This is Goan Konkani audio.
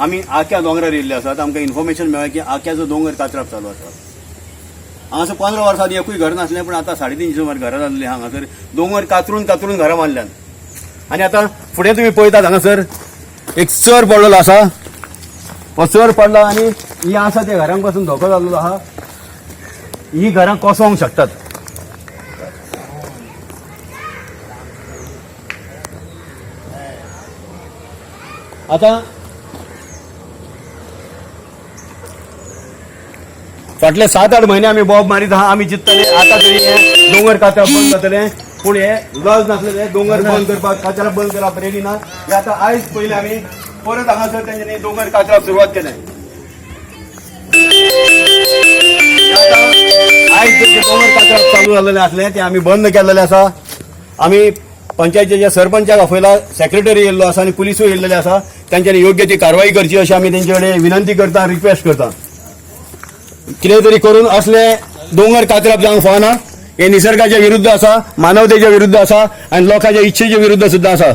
आमी आक्या दोंगरार येयल्ले आसात. आमकां इन्फॉर्मेशन मेळ्ळें की आक्याचो दोंगर कातरप चालू आसा. हांगासर 15 वर्सां आदीं एकूय घर नासलें, पूण आतां 350 सुमार घरां जाल्लीं. हांगासर दोंगर कातरून कातरून घरां बांदल्यात. आनी आतां फुडें तुमी पळयतात, हांगासर एक चर पडलेलो आसा. हो चर पडला आनी ही आसा त्या घरांक पासून धोको जाल्लो आहा. ही घरां कोसोंक शकतात. आतां फाटले 7-8 म्हयने आमी बोब मारीत आहा. आमी चिंतताले आतां तरी हे दोंगर कातरप बंद जातलें, पूण हे लज नासलेले दोंगर बंद करपाक, कातरप बंद करप रेडी ना. हे आतां आयज पयलीं आमी परत हांगासर तेंच्यांनी दोंगर कातरप सुरवात केलें. आतां आयज जे दोंगर कातरप चालू जाल्लें आसलें तें आमी बंद केल्लेलें आसा. आमी पंचायतीच्या सरपंचाक आपयला, सेक्रेटरी येयल्लो आसा आनी पुलिसूय येयल्लेले आसा. तेंच्यांनी योग्य ती कारवाई करची अशी आमी तेंचे कडेन विनंती करता, रिक्वेस्ट करता. कितें तरी करून असले दोंगर कातरप जावंक फावना. हे निसर्गाच्या विरुद्ध आसा, मानवतेच्या विरुद्ध आसा आनी लोकांच्या इच्छेच्या विरुद्ध सुद्दां आसा.